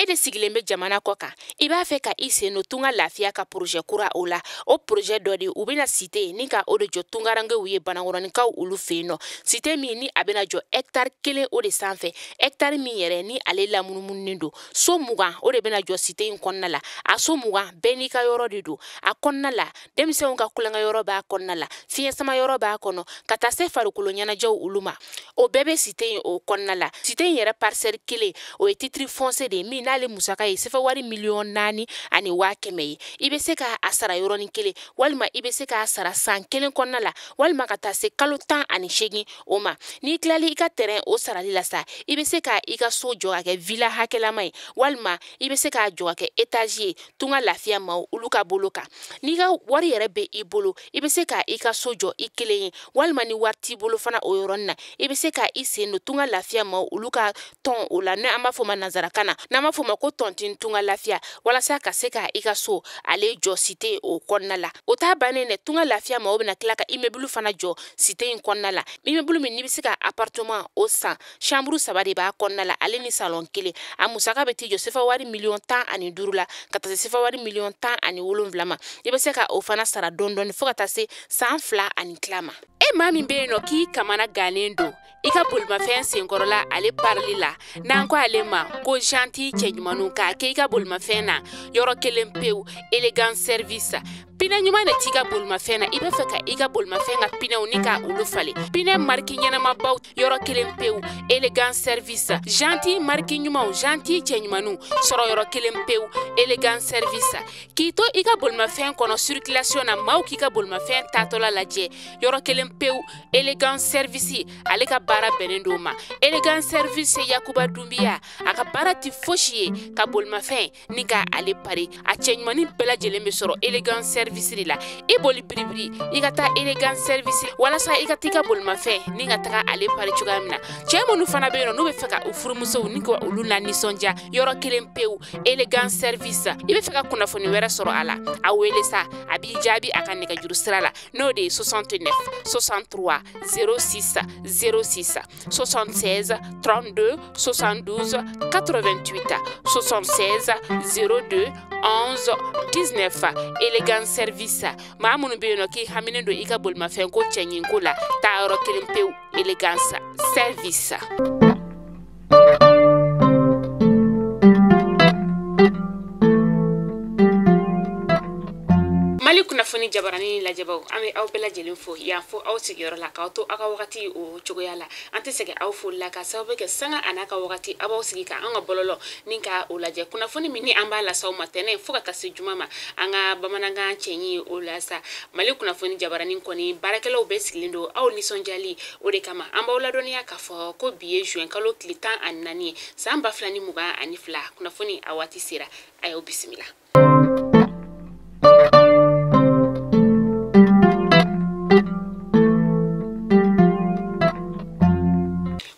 de sigilen bɛ jamana kɔ kan, i b'a fɛ ka i sen don Tunga Lafiya ka projet kura o la. O projet dɔ de u bɛna cité ni ka o de jɔ tungarankew ye Banankɔrɔninkaw olu fɛ yen nɔ. Cité min ni a bɛna jɔ hectare 1 o de sanfɛ, hectare min yɛrɛ ni ale lamunumununen don. So 20 o de bɛna jɔ cité in kɔnɔna la. A so 20 bɛɛ n'i ka yɔrɔ de don. A kɔnɔna la, denmisɛnw ka kulonkɛ yɔrɔ b'a kɔnɔna la, fiɲɛ sama yɔrɔ b'a kɔnɔ, ka taa se farikolo ɲɛnajɛw olu ma. O bɛɛ bɛ cité in o kɔnɔna la. Cité in yɛrɛ parcelle 1 o ye titre foncier de ye min n'ale musaka ye sefa wari 4,100,000 ye. I bɛ se k'a sara yɔrɔnin kelen, walima i bɛ se k'a sara san 1 kɔnɔna la, walima ka taa se kalo 18 o ma. N'i tilali i ka terrain o sarali la sa, i bɛ se ka i ka so jɔ ka kɛ villa hakɛlama ye, walima i bɛ se k'a jɔ ka kɛ étage ye Tunga Lafiya maaw olu ka bolo kan. N'i ka wari yɛrɛ bɛ i bolo, i bɛ se ka i ka so jɔ i kelen ye, walima ni wari t'i bolo fana o yɔrɔnin na, i bɛ se ka i sen don Tunga Lafiya maaw olu ka tɔn o la, n'an b'a fɔ o ma nanzarakan na, n'an b'a fɔ o ma ko tontine Tunga Lafiya, walasa ka se ka i ka so ale jɔ cité o kɔnɔna la. O t'a bannen dɛ, Tunga Lafiya maaw bɛna tila ka immeuble fana jɔ cité in kɔnɔna la. Immeuble min n'i bɛ se ka appartement o san, chambre 3 de b'a kɔnɔna la, ale ni salon 1. A musaka bɛ t'i jɔ sefa wari 15,000,000 la, ka taa se sefa wari 17,000,000 ma. I bɛ se ka o fana sara dɔɔni dɔɔni fo ka taa se san 2 ani tila ma. E maa min bɛ yen nɔ k'i kamana gannen don i ka bolimafɛn senkɔrɔla ale parili la, n'an ko ale ma ko gentil cɛɲumanw, k'a kɛ i ka bolimafɛn na yɔrɔ kelen pewu, Elegant Service. Pinɛ ɲuman de t'i ka bolimafɛn na, i bɛ fɛ ka i ka bolimafɛn ka pinɛw ni ka olu falen. Pinɛ mariki ɲɛnamabaw yɔrɔ kelen pewu, Elegant Service. Gentil mariki ɲumanw, gentil cɛɲumanw sɔrɔ yɔrɔ kelen pewu, Elegant Service. K'i to i ka bolimafɛn kɔnɔ circulation na, maaw k'i ka bolimafɛn taatɔla lajɛ yɔrɔ kelen pewu, Elegant Service. Ale ka baara bɛnnen don o ma. Elegant Service Yakuba Dunbiya, a ka baara tɛ fosi ye ka bolimafɛn ni ka ale pari. A cɛɲumannin bɛɛ lajɛlen bɛ sɔrɔ Elegant Service de la. I boli biribiri i ka taa Elegant Service walasa i ka t'i ka bolimafɛn ni ka taga ale pari cogoya min na. Cɛ minnu fana bɛ yen nɔ n'u bɛ fɛ ka u furumusow ni ka olu la nisɔndiya yɔrɔ kelen pewu, Elegant Service. I bɛ fɛ ka kunnafoni wɛrɛ sɔrɔ a la, a wele sa, a b'i jaabi a ka nɛgɛjuru sira la, n'o de ye 69 63 06 06, 76 32 72 88, 76 02 11 19. Elegant Service. Maa minnu bɛ yen nɔ k'i haminen don i ka bolimafɛn ko cɛɲinko la, taa yɔrɔ kelen pewu, Elegant Service. Mali kunnafoni jabarani lajɛbaw, an bɛ aw bɛɛ lajɛlen fo yan fo aw sigiyɔrɔ la, k'aw to aw ka wagati o cogoya la. An tɛ sɛgɛn aw foli la ka sababu kɛ sanga a n'a ka wagati aw b'aw sigi ka an ka bɔlɔlɔ ni ka o lajɛ. Kunnafoni min ni an b'a lase aw ma tɛnɛn fo ka taa se juma ma, an ka bamanankan cɛɲi ye o la sa. Mali kunnafoni jabarani kɔni baarakɛlaw bɛɛ sigilen don aw nisɔndiyali o de kama. An b'aw ladɔnniya k'a fɔ ko bi ye juin kalo tile 14 ye, san 2022. Kunnafoni a waati sera, a y'aw bisimila.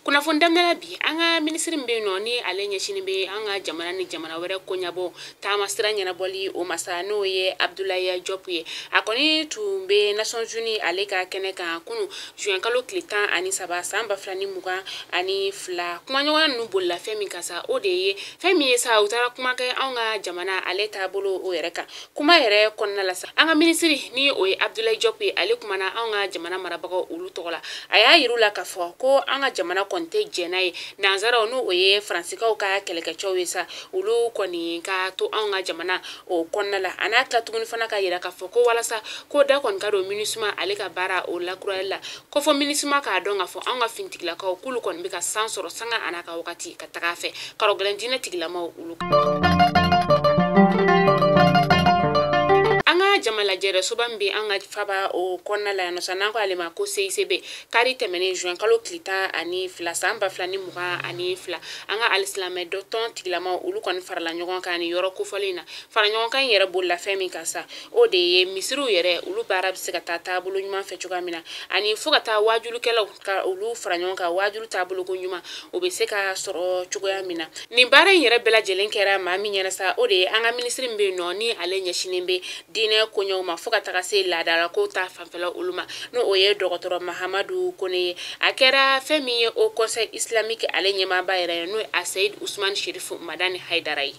Kunnafoni daminɛ bi, an ka minisiri min bɛ yen nɔ ni ale ɲɛsinnen bɛ an ka jamana ni jamana wɛrɛ koɲɛbɔ taama sira ɲɛnabɔli o ma sa, n'o ye Abdoulaye Diop ye. A kɔni tun bɛ Nations Unies ale ka kɛnɛ kan kunun juin kalo tile 13 san 2022. Kumaɲɔgɔnya ninnu bolila fɛn min kan sa, o de ye fɛn min ye sa, u taara kuma kɛ anw ka jamana ale taabolo o yɛrɛ kan. Kuma yɛrɛ kɔnɔna la sa, an ka minisiri ni o ye Abdoulaye Diop ye, ale kumana anw ka jamana marabagaw olu tɔgɔ la. A y'a yir'u la k'a fɔ ko an ka jamana kɔni tɛ jɛn n'a ye nanzaraw n'o o ye faransikaw ka kɛlɛkɛcɛw ye sa, olu kɔni ka to anw ka jamana o kɔnɔna la. A n'a tila tuguni fana ka yira k'a fɔ ko walasa ko da kɔni ka don MINUSMA ale ka baara o lakurayali la, ko fɔ MINUSMA k'a dɔn k'a fɔ anw ka finitigilakaw k'olu kɔni bɛ ka san sɔrɔ sanga a n'a ka wagati ka taga a fɛ karɔgɛlɛn diinɛ tigilamaw olu. An ka jama lajɛrɛ soba min bɛ an ka faba o kɔnɔna la yan nɔ sa, n'an ko ale ma ko CICB, kari tɛmɛnen juin kalo tile 12 san 2022, an ka alisilamɛ dɔ tɔn tigilamaw olu kɔni farala ɲɔgɔn kan nin yɔrɔ kofɔlen in na. Fara ɲɔgɔn kan in yɛrɛ bolila fɛn min kan sa, o de ye misiriw yɛrɛ olu baara bɛ se ka taa taabolo ɲuman fɛ cogoya min na, ani fo ka taa wajulikɛlaw ka olu fara ɲɔgɔn kan wajulu taabolo ko ɲuman o bɛ se ka sɔrɔ cogoya min na. Nin baara in yɛrɛ bɛɛ lajɛlen kɛra maa min ɲɛna sa, o de ye an ka minisiri min bɛ yen nɔ ni ale ɲɛsinnen bɛ diinɛ koɲɛw ma. ma fo ka taga se laadalako ta fanfɛla olu ma, n'o o ye dɔgɔtɔrɔ Mahamadu Kone ye. A kɛra fɛn min ye Haut Conseil islamique ale ɲɛmaaba yɛrɛ ye, n'o ye Aseyid Usman Sherifu Madani Hayidara ye.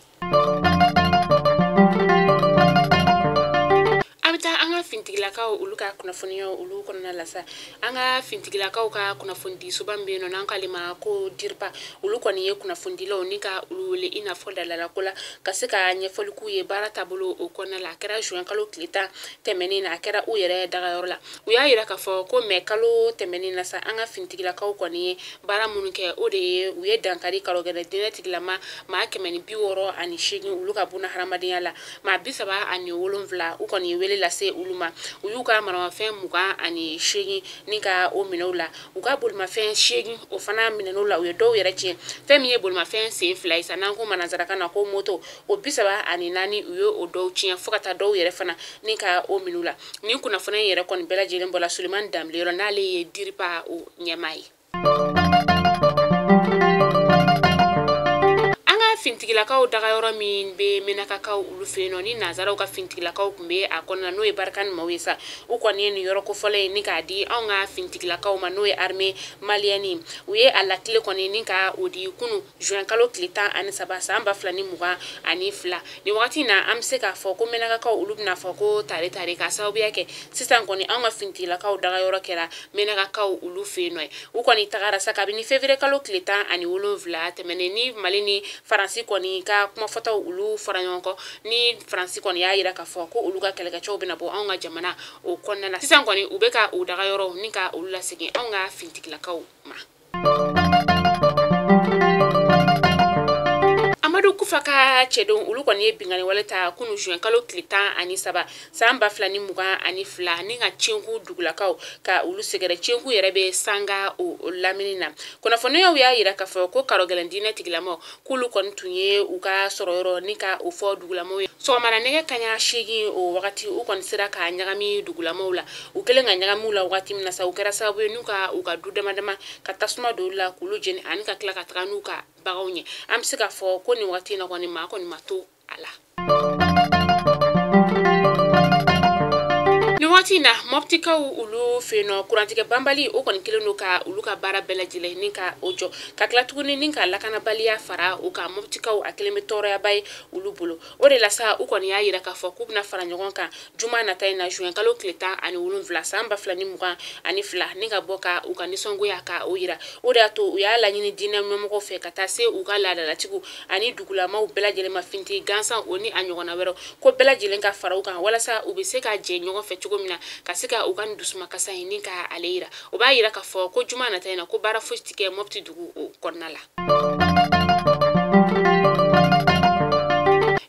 An bɛ taa an ka fintigilakaw olu ka kunnafoniyaw olu kɔnɔna la sa. An ka fintigilakaw ka kunnafonidisoba min bɛ yen nɔ, n'an k'ale ma ko DIRPA, olu kɔni ye kunnafonidilaw ni ka olu wele i n'a fɔ dalalako la, ka se ka ɲɛfɔli k'u ye baara taabolo o kɔnɔna la. A kɛra juin kalo tile 10 tɛmɛnen na, a kɛra u yɛrɛ dagayɔrɔ la. U y'a yira k'a fɔ ko mɛ kalo tɛmɛnen na sa, an ka fintigilakaw kɔni ye baara minnu kɛ, o de ye u ye dankari karɔgɛlɛn diinɛ tigilama maa 168 olu ka buna hadamadenya la, maa 37 u kɔni ye wele lase olu ma. U y'u ka maramafɛn 28 ni ka o minɛ u la, u ka bolimafɛn 8 o fana minɛn'u la, u ye dɔw yɛrɛ tiɲɛ. Fɛn min ye bolimafɛn sen 2 ye sa, n'an ko ma nansarakan na ko moto, o 34 u ye o dɔw tiɲɛ, fo ka taa dɔw yɛrɛ fana ni ka o minɛ u la. Nin kunnafoniya in yɛrɛ kɔni bɛɛ lajɛlen bɔra Sulemani Danbele yɔrɔ, n'ale ye DIRPA o ɲɛmaa ye. Fintigilakaw dagayɔrɔ min bɛ Menakakaw olu fɛ yen nɔ, ni nanzaraw ka fintigilakaw tun bɛ a kɔnɔna, n'o ye Barkhane maaw ye sa, u kɔni ye nin yɔrɔ kofɔlen in ni k'a di anw ka fintigilakaw ma, n'o ye armée malienne. U ye a lakile kɔni ni ka o di kunu juin kalo tile 13 san 2022. Nin wagati in na, an bɛ se k'a fɔ ko Menakakaw olu bɛna fɔ ko tare tare, k'a sababuya kɛ sisan kɔni anw ka fintigilakaw dagayɔrɔ kɛra Menakakaw olu fɛ yen nɔ. U kɔni tagara sa kabini février kalo tile 17 tɛmɛnen, ni Mali ni Faransi kɔni ka kumafɔtaw olu fara ɲɔgɔn kɔ, ni Faransi kɔni y'a yira k'a fɔ ko olu ka kɛlɛkɛcɛw bɛna bɔ anw ka jamana o kɔnɔna la. Sisan kɔni u bɛ ka u dagayɔrɔw ni ka olu lasegin anw ka fintigilakaw ma. Amadu Kufa ka cɛdenw olu kɔni ye binkanni wale ta kunu juin kalo tile 13 san 2022 ni ka Cenku dugulakaw ka olu sɛgɛrɛ. Cenku yɛrɛ bɛ Sanga o lamini na. Kunnafoniyaw y'a yira k'a fɔ ko karɔgɛlɛn diinɛ tigilamaw k'olu kɔni tun ye u ka sɔrɔyɔrɔ ni ka o fɔ dugulamaw ye. Sɔgɔmada nɛgɛ kanɲɛ 8 o wagati, u kɔni sera ka ɲagami dugulamaw la. U kɛlen ka ɲagami u la wagati min na sa, u kɛra sababu ye n'u ka u ka du dama dama ka tasuma don olu la k'olu jeni, ani ka tila ka taga n'u ka baganw ye. An bɛ se k'a fɔ ko nin wagati in na kɔni maa kɔni ma to a la. Nin waati in na, Mɔptikaw olu fɛ yen nɔ, kurantigɛ banbali o kɔni kɛlen don ka olu ka baara bɛɛ lajɛlen ni ka o jɔ, ka tila tuguni ni ka lakanabaliya fara u kan. Mɔptikaw a kɛlen bɛ tɔɔrɔyaba ye olu bolo. O de la sa, u kɔni y'a yira k'a fɔ k'u bɛna fara ɲɔgɔn kan juma nata in na, juin kalo tile 17 san 2022, ni ka bɔ ka u ka nisɔngoya ka o yira. O de y'a to u y'a laɲini diinɛ ɲɛmɔgɔw fɛ ka taa se u ka laadalatigiw ani dugulamaw bɛɛ lajɛlen ma, fintigi gansan o ni a ɲɔgɔnna wɛrɛw, ko bɛɛ lajɛlen ka fara u kan walasa u bɛ se ka jɛ ɲɔgɔn fɛ cogo min na, ka se ka u ka dusumakasa in ni ka ale yira. O b'a yira k'a fɔ ko juma nata in na, ko baara fosi tɛ kɛ Mɔpti dugu o kɔnɔna la.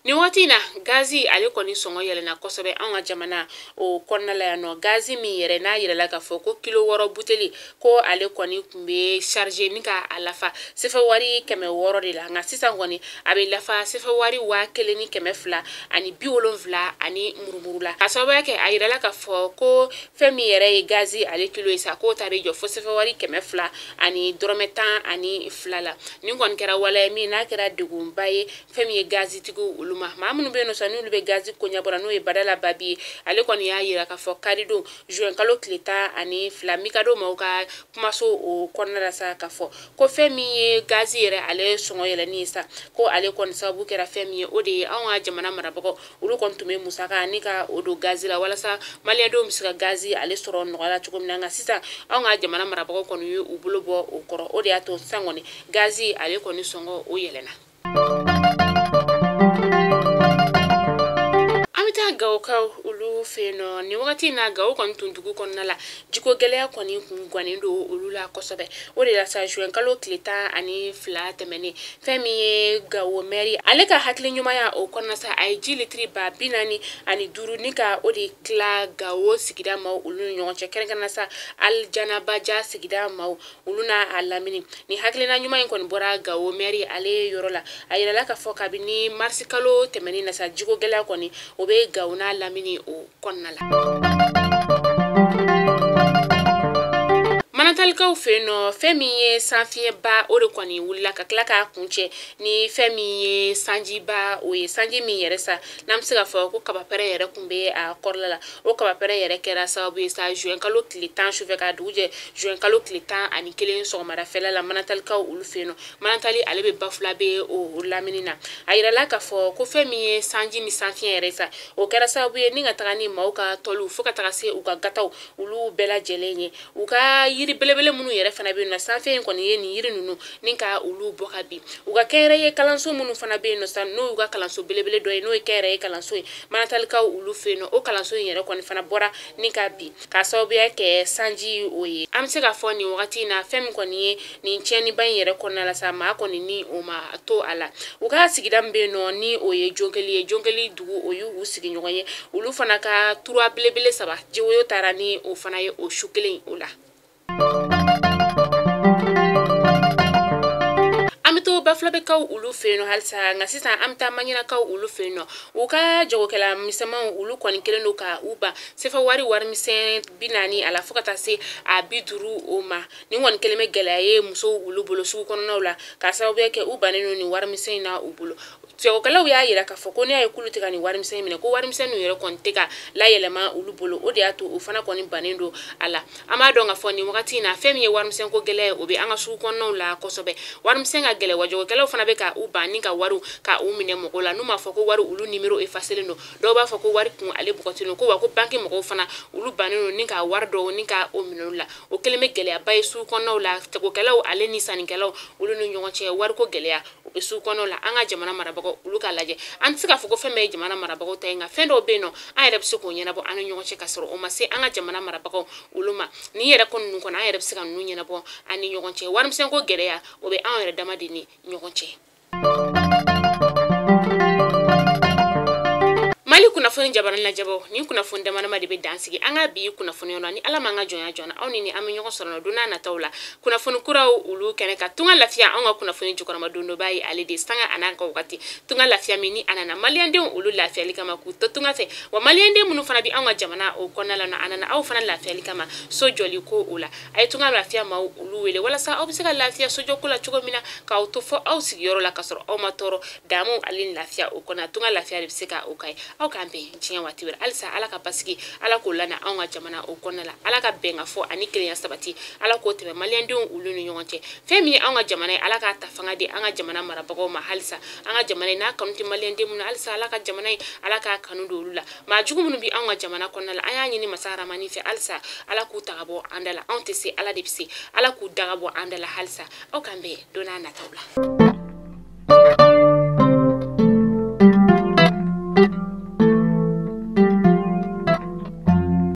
Nin waati in na, gazi ale kɔni sɔngɔ yɛlɛnna kosɛbɛ anw ka jamana o kɔnɔna la yan nɔ. Gazi min yɛrɛ n'a yɛlɛla k'a fɔ ko kilo 6 buteli ko ale kɔni tun bɛ chargé ni ka a lafa sefa wari 600 de la, nka sisan kɔni a bɛ lafa sefa wari 1270 ani murumuru la. Ka sababuya kɛ a yirala k'a fɔ ko fɛn min yɛrɛ ye gazi ale kilo ye sa, k'o ta bɛ jɔ fo sefa wari 200 ani dɔrɔmɛ 12 la. Nin kɔni kɛra waleya min n'a kɛra degunba ye fɛn min ye gazitigiw olu ma. Maa minnu bɛ yen nɔ sa, n'olu bɛ gazi ko ɲɛbɔra, n'o ye Badala Babi ye, ale kɔni y'a yira k'a fɔ karidon juin kalo tile 12 Mikado maaw ka kumaso o kɔnɔna la sa, k'a fɔ ko fɛn min ye gazi yɛrɛ ale sɔngɔ yɛlɛnni ye sa, ko ale kɔni sababu kɛra fɛn min ye, o de ye anw ka jamana marabagaw olu kɔni tun bɛ musaka ni ka o don gazi la walasa maliyɛndenw bɛ se ka gazi ale sɔrɔ nɔgɔya la cogo min na. Nka sisan anw ka jamana marabagaw kɔni ye u bolo bɔ o kɔrɔ, o de y'a to sisan kɔni gazi ale kɔni sɔngɔ o yɛlɛnna. An bɛ taa Gawokaw olu fɛ yen nɔ. Nin wagati in na, Gawo kɔni tun dugu kɔnɔna la, jiko gɛlɛya kɔni kun gannen don olu la kosɛbɛ. O de la sa, juin kalo tile 12 tɛmɛnen, fɛn min ye Gawo mɛri ale ka hakili ɲumanya o kɔnɔna sa, a ye ji litiri 45 ni ka o de tila Gawo sigida maaw olu ni ɲɔgɔn cɛ, kɛrɛnkɛrɛnnenya sa Alijanabaja sigida maaw olu n'a a lamini. Nin hakilina ɲuman in kɔni bɔra Gawo mɛri ale yɔrɔ la. A yirala k'a fɔ kabini marisi kalo tɛmɛnen na sa, jiko gɛlɛya kɔni o bɛ Gawo n'a lamini o kɔnɔna la. Manantali Manatalikaw fɛ yen nɔ, fɛn min ye sanfiɲɛba o de kɔni wulila ka tila k'a kuncɛ ni fɛn min ye sanjiba o ye, sanji min yɛrɛ sa n'an bɛ se k'a fɔ ko kabapɛrɛn yɛrɛ tun bɛ a kɔrɔla la. O kabapɛrɛn yɛrɛ kɛra sababu ye sa juin kalo tile 10 sufɛ k'a dugu jɛ juin kalo tile 11 sɔgɔmadafɛla la Manatalikaw olu fɛ yen nɔ. Manatali ale bɛ Bafulabe o lamini na. A yirala k'a fɔ ko fɛn min ye sanji ni sanfiɲɛ yɛrɛ sa o kɛra sababu ye ni ka taga ni maaw ka tɔliw fo ka taga se u ka gataw olu bɛɛ lajɛlen ye. U ka yiri belebele minnu yɛrɛ fana bɛ yen nɔ, sanfɛ in kɔni ye nin yiri ninnu ni ka olu bɔ ka bin. U ka kɛnyɛrɛye kalanso minnu fana bɛ yen nɔ sa, n'o y'u ka kalanso belebele dɔ ye, n'o ye kɛnyɛrɛye kalanso ye Manatalikaw olu fɛ yen nɔ, o kalanso in yɛrɛ kɔni fana bɔra ni ka bin k'a sababuya kɛ sanji o ye. An bɛ se k'a fɔ nin wagati in na fɛn min kɔni ye nin tiɲɛniba in yɛrɛ kɔnɔna la sa, maa kɔni ni o ma to a la. U ka sigida min bɛ yen nɔ ni o ye Jonkeli ye, Jonkeli dugu o y'u sigiɲɔgɔn ye, olu fana ka tura belebele 3 jiwoyo taara ni o fana ye o su kelen o la. An bɛ to Bafulabɛkaw olu fɛ yen nɔ halisa, nka sisan an bɛ taa Maɲinakaw olu fɛ yen nɔ. U ka jagokɛla misɛnmanw olu kɔni kɛlen don ka u ban sefa wari warimisɛn 40 a la fo ka taa se a 50 o ma. Nin kɔni kɛlen bɛ gɛlɛya ye musow olu bolo sugu kɔnɔnaw la k'a sababuya kɛ u bannen don nin warimisɛn in na u bolo. Jagokɛlaw y'a yira k'a fɔ ko n'i y'a ye k'olu tɛ ka nin warimisɛn minɛ, ko warimisɛn ninnu yɛrɛ kɔni tɛ ka layɛlɛma olu bolo, o de y'a to u fana kɔni bannen don a la. An b'a dɔn k'a fɔ nin wagati in na fɛn min ye warimisɛn ko gɛlɛya ye, o bɛ an ka sugu kɔnɔnaw la kosɛbɛ. Warimisɛn ka gɛlɛn wa jagokɛlaw fana bɛ ka u ban ni ka wariw ka u minɛ mɔgɔw la. N'u m'a fɔ ko wari olu nimero efaselen don, dɔw b'a fɔ ko wari kun ale bɔgɔtilen don, ko wa ko banki mɔgɔw fana olu bannen don ni ka wari dɔw ni ka o minɛ olu la. O kɛlen bɛ gɛlɛyaba ye sugu kɔnɔnaw la, jagokɛlaw ale ni sannikɛlaw olu ni ɲɔgɔn cɛ wariko gɛlɛya o bɛ sugu kɔnɔnaw la. An ka jamana marabagaw olu k'a lajɛ, an tɛ se k'a fɔ ko fɛn bɛɛ ye jamana marabagaw ta ye, nka fɛn dɔw bɛ yen nɔ an yɛrɛ bɛ se k'o ɲɛnabɔ an ni ɲɔgɔn cɛ ka sɔrɔ o ma se an ka jamana marabagaw olu ma. Nin yɛrɛ ko ninnu kɔnɔ an yɛrɛ bɛ se ka ninnu ɲɛnabɔ an ni ɲɔgɔn cɛ. Warimisɛn ko gɛlɛya o bɛ anw yɛrɛ dama de ni ɲɔgɔn cɛ. Mali kunnafoni jabarani lajɛbaw, nin kunnafoni damadama de bɛ dan sigi an ka bi kunnafoniyaw na. Ni Ala m'an ka jɔnya jɔna, aw ni an bɛ ɲɔgɔn sɔrɔ don n'a nataw la kunnafoni kuraw olu kɛnɛ kan. Tunga lafiya anw ka kunnafoni jukɔrɔma dondoba ye ale de sanga a n'a ka wagati. Tunga lafiya min ni a nana maliyɛndenw olu lafiyali kama k'u to tunga fɛ, wa maliyɛnden minnu fana bɛ anw ka jamana o kɔnɔna la, a nana aw fana lafiyali kama so jɔli ko o la. A ye tunga lafiya maaw olu wele walasa aw bɛ se ka lafiya sojɔko la cogo min na, k'aw to fɔ aw sigiyɔrɔ la ka sɔrɔ aw ma tɔɔrɔ. Damu ale ni lafiya o kɔnɔ, tunga lafiya de bɛ se ka o kɛ. Aw k'an bɛn diɲɛ waati wɛrɛ. Halisa Ala ka basigi, Ala k'o lana anw ka jamana o kɔnɔna la, Ala ka bɛn ka fɔ ani kelenya sabati, Ala k'o tɛmɛ maliyɛndenw olu ni ɲɔgɔn cɛ. Fɛn min ye anw ka jamana ye, Ala k'a ta fanga di an ka jamana marabagaw ma halisa. An ka jamana ye n'a kanu tɛ maliyɛnden minnu na, halisa Ala ka jamana ye, Ala k'a kanu don olu la. Maa jugu minnu bɛ anw ka jamana kɔnɔna la, an y'a ɲini Masa Haramani fɛ halisa Ala k'u ta ka bɔ an da la. Anw tɛ se, Ala de bɛ se. Ala k'u da ka bɔ an da la halisa. Aw k'an bɛn don n'a nataw la.